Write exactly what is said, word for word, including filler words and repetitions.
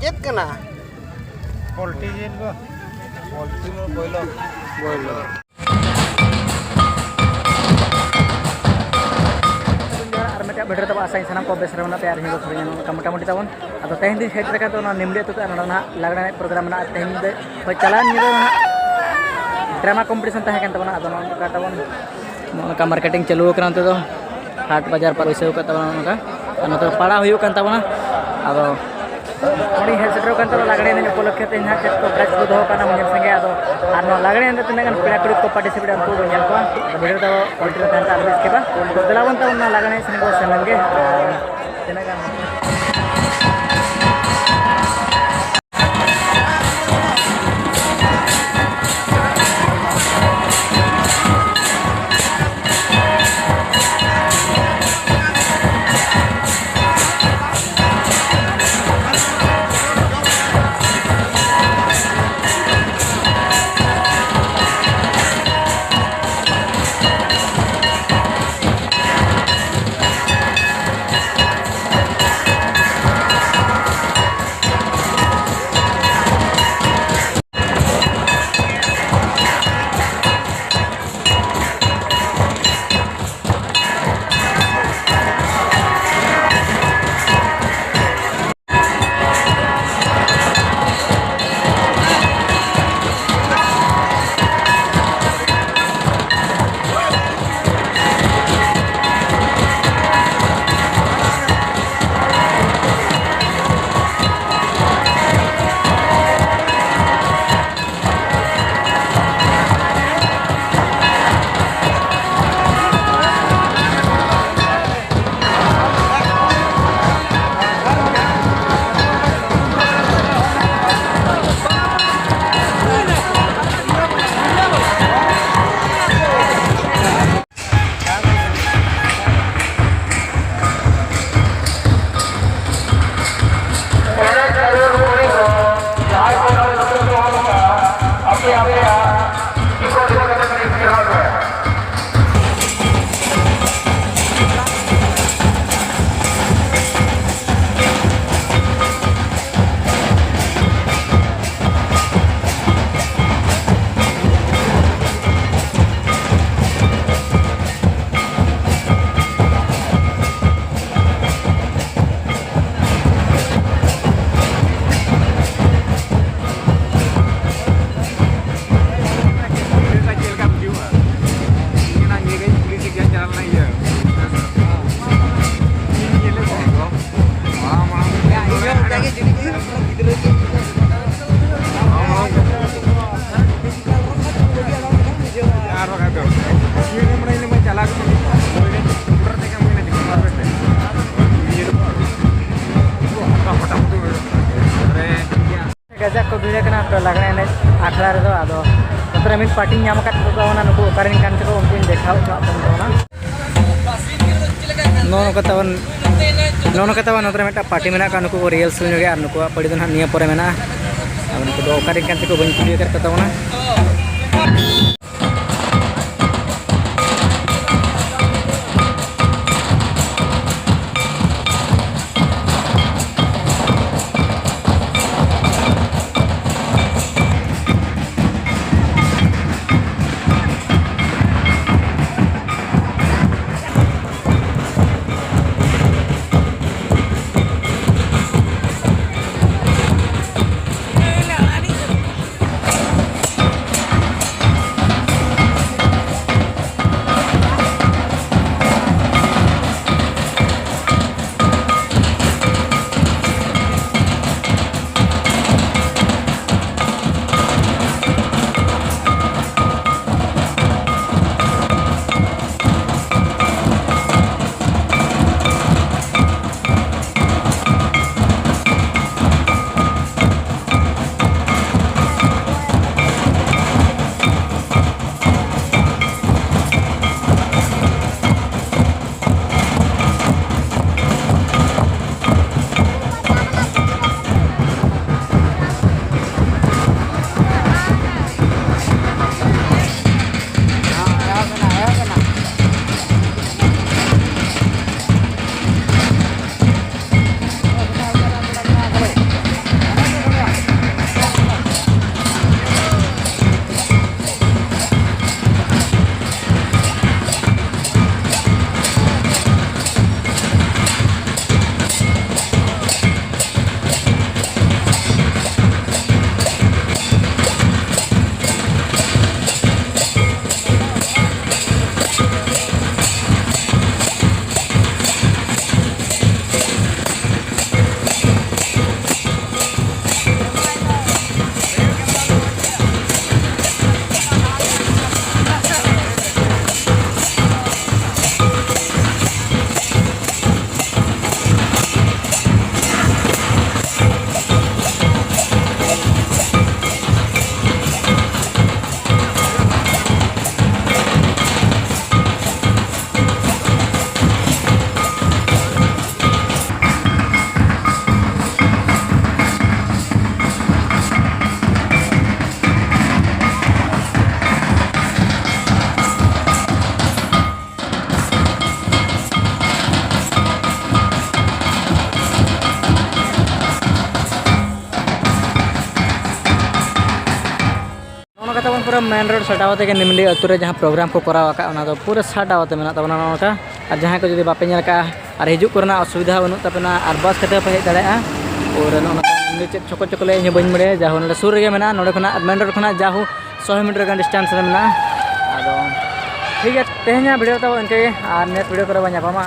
ᱪᱮᱫ ᱠᱟᱱᱟ? ᱯᱳᱞᱴᱤ ᱡᱤᱞ ᱠᱚ᱾ ᱯᱳᱞᱴᱤ ᱢᱟ ᱵᱚᱭᱞᱟᱨ᱾ ᱵᱚᱭᱞᱟᱨ᱾ ᱟᱨ ᱢᱤᱫᱴᱟᱝ ᱵᱷᱤᱰᱤᱭᱳ ᱨᱮ ᱛᱟᱵᱚᱱ ᱟᱥᱟᱧ ᱥᱟᱱᱟᱢ ᱠᱚ ᱵᱮᱥ ᱨᱮ ᱢᱮᱱᱟᱜ ᱯᱮᱭᱟ ᱟᱨ ᱤᱧ ᱦᱚᱸ ᱵᱮᱥ ᱨᱮ ᱢᱮᱱᱟᱜ ᱠᱚᱣᱟ ᱢᱚᱴᱟᱢᱩᱴᱤ ᱛᱟᱵᱚᱱ᱾ ᱟᱫᱚ ᱛᱮᱦᱮᱧ ᱫᱚᱧ ᱥᱮᱴᱮᱨ ᱟᱠᱟᱱ ᱛᱟᱵᱚᱱᱟ ᱱᱤᱢᱰᱤ ᱟᱹᱛᱩ ᱛᱮ, ᱟᱨ ᱱᱚᱰᱮ ᱱᱟᱦᱟᱜ ᱞᱟᱜᱽᱲᱮ ᱮᱱᱮᱡ ᱯᱨᱳᱜᱨᱟᱢ ᱢᱮᱱᱟᱜᱼᱟ᱾ ᱛᱮᱦᱮᱧ ᱫᱚ ᱦᱳᱭ ᱪᱟᱞᱟᱣᱮᱱ ᱧᱤᱫᱟᱹ ᱱᱟᱦᱟᱜ ᱰᱨᱟᱢᱟ ᱠᱚᱢᱯᱤᱴᱤᱥᱚᱱ ᱛᱟᱦᱮᱸ ᱠᱟᱱ ᱛᱟᱵᱚᱱᱟ᱾ ᱟᱫᱚ ᱱᱚᱜᱼᱚ ᱱᱚᱝᱠᱟ ᱛᱟᱵᱚᱱ, ᱱᱚᱜᱼᱚ ᱱᱚᱝᱠᱟ ᱢᱟᱨᱠᱮᱴᱤᱝ ᱪᱟᱹᱞᱩ ᱟᱠᱟᱱᱟ ᱱᱚᱛᱮ ᱫᱚ᱾ ᱦᱟᱴ ᱵᱟᱡᱟᱨ ᱯᱟᱨᱚ ᱵᱟᱹᱭᱥᱟᱹᱣ ᱟᱠᱟᱫ ᱛᱟᱵᱚᱱᱟ ᱱᱚᱝᱠᱟ᱾ ᱟᱨ ᱱᱚᱛᱮ ᱫᱚ ᱯᱟᱲᱟ ᱦᱩᱭᱩᱜ ᱠᱟᱱ ᱛᱟᱵᱚᱱᱟ᱾ ᱟᱫᱚ ᱚᱸᱰᱮᱧ ᱦᱮᱡ ᱥᱮᱴᱮᱨ ᱟᱠᱟᱱ ᱛᱟᱵᱚᱱᱟ ᱞᱟᱜᱽᱲᱮ ᱮᱱᱮᱡ ᱩᱯᱚᱞᱚᱠᱠᱷᱮ ᱛᱮ ᱱᱟᱦᱟᱜ ᱪᱮᱫ ᱠᱚ ᱯᱨᱟᱭᱤᱡᱽ ᱠᱚ ᱫᱚᱦᱚ ᱠᱟᱜᱼᱟ ᱚᱱᱟ ᱦᱚᱸ ᱧᱮᱞ ᱥᱟᱸᱜᱮ᱾ ᱟᱫᱚ ᱟᱨ ᱱᱚᱣᱟ ᱞᱟᱜᱽᱲᱮ ᱮᱱᱮᱡ ᱨᱮ ᱛᱤᱱᱟᱹᱜ ᱜᱟᱱ ᱯᱮᱲᱟ ᱠᱩᱲᱤ ᱠᱚ ᱯᱟᱨᱴᱤᱥᱤᱯᱮᱴ ᱩᱱᱠᱩ ᱵᱚᱱ ᱧᱮᱞ ᱠᱚᱣᱟ᱾ ᱟᱫᱚ ᱵᱷᱤᱰᱤᱭᱳ ᱫᱚ ᱠᱚᱱᱴᱤᱱᱤᱭᱩ ᱛᱟᱦᱮᱱ ᱛᱟᱵᱚᱱᱟ ᱟᱨ ᱵᱤᱥ ᱠᱮᱵᱟ᱾ ᱛᱚ ᱫᱮᱞᱟ ᱵᱚᱱ ᱛᱟᱵᱚᱱ ᱱᱚᱣᱟ ᱞᱟᱜᱽᱲᱮ ᱮᱱᱮᱡ ᱥᱮᱱ ᱵᱚᱱ ᱥᱮᱱ ᱞᱮᱱ ᱜᱮ᱾ ᱟᱨ ᱛᱤᱱᱟᱹᱜ ᱜᱟᱱ ᱠᱟᱡᱟᱠ ᱠᱚ ᱵᱷᱤᱲ ᱟᱠᱟᱱᱟ ᱛᱚ ᱞᱟᱜᱽᱲᱮ ᱮᱱᱮᱡ ᱟᱠᱷᱲᱟ ᱨᱮᱫᱚ᱾ ᱟᱫᱚ ᱱᱚᱛᱮ ᱨᱮ ᱢᱤᱫ ᱯᱟᱨᱴᱤᱧ ᱧᱟᱢ ᱟᱠᱟᱫ ᱠᱚᱣᱟ, ᱚᱱᱟ ᱱᱩᱠᱩ ᱚᱠᱟᱨᱮᱱ ᱠᱟᱱ ᱪᱚᱠᱚ ᱩᱱᱠᱩᱧ ᱫᱮᱠᱷᱟᱣ ᱦᱚᱪᱚᱣᱟᱜ ᱠᱟᱱ ᱛᱟᱵᱚᱱᱟ᱾ ᱱᱚᱜᱼᱚ ᱱᱚᱝᱠᱟ ᱛᱟᱵᱚᱱ, ᱱᱚᱜᱼᱚ ᱱᱚᱝᱠᱟ ᱛᱟᱵᱚᱱ ᱱᱚᱛᱮ ᱨᱮ ᱢᱤᱫᱴᱟᱝ ᱯᱟᱨᱴᱤ ᱢᱮᱱᱟᱜ ᱠᱚᱣᱟ, ᱱᱩᱠᱩ ᱠᱚ ᱨᱤᱦᱟᱨᱥᱮᱞ ᱧᱚᱜᱮᱜᱼᱟ ᱟᱨ ᱱᱩᱠᱩᱣᱟᱜ ᱯᱟᱹᱲᱤ ᱫᱚ ᱱᱟᱦᱟᱜ ᱱᱤᱭᱟᱹ ᱯᱚᱨᱮ ᱢᱮᱱᱟᱜᱼᱟ᱾ ᱟᱫᱚ ᱱᱩᱠᱩ ᱫᱚ ᱚᱠᱟᱨᱮᱱ ᱠᱟᱱ ᱪᱚᱠᱚ ᱵᱟᱹᱧ ᱠᱩᱞᱤ ᱟᱠᱟᱫ ᱠᱚ ᱛᱟᱵᱚᱱᱟ᱾ ᱛᱟᱵᱚᱱ ᱯᱩᱨᱟᱹ ᱢᱮᱱ ᱨᱳᱰ ᱥᱟᱰᱟᱣ ᱠᱟᱛᱮ ᱜᱮ ᱱᱤᱢᱰᱤ ᱟᱹᱛᱩ ᱨᱮ ᱡᱟᱦᱟᱸ ᱯᱨᱳᱜᱨᱟᱢ ᱠᱚ ᱠᱚᱨᱟᱣ ᱟᱠᱟᱫ, ᱚᱱᱟ ᱫᱚ ᱯᱩᱨᱟᱹ ᱥᱟᱰᱟᱣ ᱠᱟᱛᱮ ᱢᱮᱱᱟᱜ ᱛᱟᱵᱚᱱᱟ ᱱᱚᱜᱼᱚ ᱱᱚᱝᱠᱟ᱾ ᱟᱨ ᱡᱟᱦᱟᱸᱭ ᱠᱚ ᱡᱩᱫᱤ ᱵᱟᱯᱮ ᱧᱮᱞ ᱠᱟᱜᱼᱟ ᱟᱨ ᱦᱤᱡᱩᱜ ᱠᱚᱨᱮᱱᱟᱜ ᱚᱥᱩᱵᱤᱫᱷᱟ ᱵᱟᱹᱱᱩᱜ ᱛᱟᱯᱮᱱᱟ ᱟᱨ ᱵᱟᱥ ᱠᱟᱛᱮ ᱦᱚᱸᱯᱮ ᱦᱮᱡ ᱫᱟᱲᱮᱭᱟᱜᱼᱟ᱾ ᱯᱩᱨᱟᱹ ᱱᱚᱜᱼᱚ ᱱᱚᱝᱠᱟ ᱱᱤᱢᱰᱤ ᱪᱮᱫ ᱪᱷᱚᱠᱚ ᱪᱷᱚᱠᱚ ᱞᱟᱹᱭᱟ ᱤᱧ ᱦᱚᱸ ᱵᱟᱹᱧ ᱵᱟᱲᱟᱭᱟ, ᱡᱟᱦᱳ ᱱᱚᱰᱮ ᱥᱩᱨ ᱨᱮᱜᱮ ᱢᱮᱱᱟᱜᱼᱟ, ᱱᱚᱰᱮ ᱠᱷᱚᱱᱟᱜ ᱢᱮᱱ ᱨᱳᱰ ᱠᱷᱚᱱᱟᱜ ᱡᱟᱦᱳ ᱥᱚᱭ ᱢᱤᱴᱟᱨ ᱜᱟᱱ ᱰᱤᱥᱴᱮᱱᱥ ᱨᱮ ᱢᱮᱱᱟᱜᱼᱟ᱾ ᱟᱫᱚ ᱴᱷᱤᱠ ᱜᱮᱭᱟ, ᱛᱮᱦᱮᱧᱟᱜ ᱵᱷᱤᱰᱤᱭᱳ ᱛᱟᱵᱚ ᱤᱱᱠᱟᱹ ᱜᱮ, ᱟᱨ ᱱᱮᱠᱥᱴ ᱵᱷᱤᱰᱤᱭᱳ ᱠᱚᱨᱮ ᱵᱚᱱ ᱧᱟᱯᱟᱢᱟ᱾